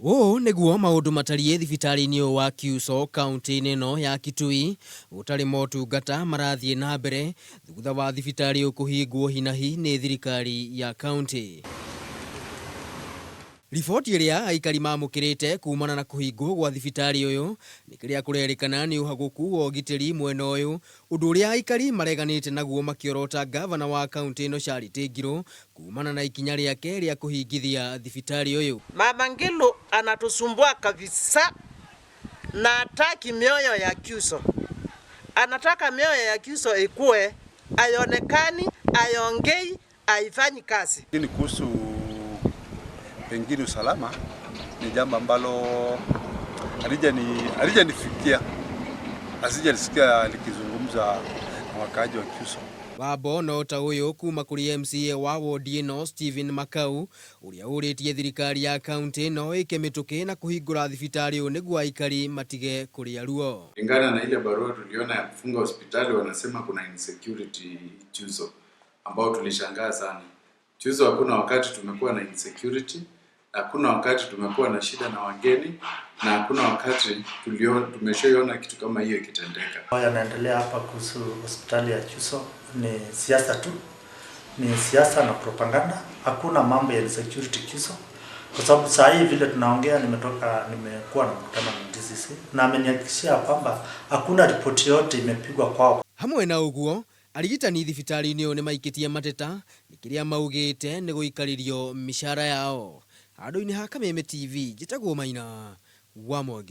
Ũũ nĩguo maũndũ matariĩ thibitarĩ-inĩ ũyũ wa Kyuso kaunti-inĩ ĩno ya Kitui, gũtarĩ motungata marathiĩ na mbere thutha wa thibitarĩ ũyũ kũhingwo hinahi nĩ thirikari ya kaunti. Riboti ĩrĩa aikari mamũkĩrĩte kumana na kũhingwo gwa thibitarĩ ũyũ nĩ kĩrĩa kũrerĩkana nĩ ũhagũku wa ũgitĩri mwena ũyũ, ũndũ ũrĩa aikari mareganĩte naguo makĩorota ngavana wa kaunti ĩno Charity Ngilu kumana na ikinya rĩake rĩa kũhingithia thibitarĩ ũyũ. Mama Ngilu anatusumbua kabisa na hataki mioyo ya Kyuso. Anataka mioyo ya Kyuso ikue, haionekani, haiongei, haifanyi kazi. Lakini kuhusu pengine usalama ni jambo ambalo halijanifikia, asijalisikia likizungumza na wakaaji wa Kyuso. Wambo no ta ũyũ kuma kũrĩ MCA wa wodi ĩno Stephen Makau, ũrĩa ũrĩtie thirikari ya kaunti ĩno ĩke mĩtũkĩ na kũhingũra thibitarĩ ũyũ nĩguo aikari matige kũrĩa ruo. Kulingana na ile barua tuliona ya kufunga hospitali, wanasema kuna insecurity Kyuso, ambao tulishangaa sana. Kyuso hakuna wakati tumekuwa na insecurity, hakuna wakati tumekuwa na shida na wageni, na hakuna wakati tumeshaiona kitu kama hiyo ikitendeka. Haya yanaendelea hapa kuhusu hospitali ya Kyuso ni siasa tu, ni siasa na propaganda. Hakuna mambo ya insecurity Kyuso, kwa sababu saa hii vile tunaongea, nimekuwa na mkutano na DCC na amenihakikishia kwamba hakuna ripoti yote imepigwa kwao. Hamwe na ũguo, arigitani thibitarĩ-inĩ ũyũ nĩmaikĩtie mateta nĩ kĩrĩa maugĩte nĩ gũikarĩrio mĩcara yao. Handũ-inĩ ha Kameme TV, njĩtagwo Maina wa Mwangi.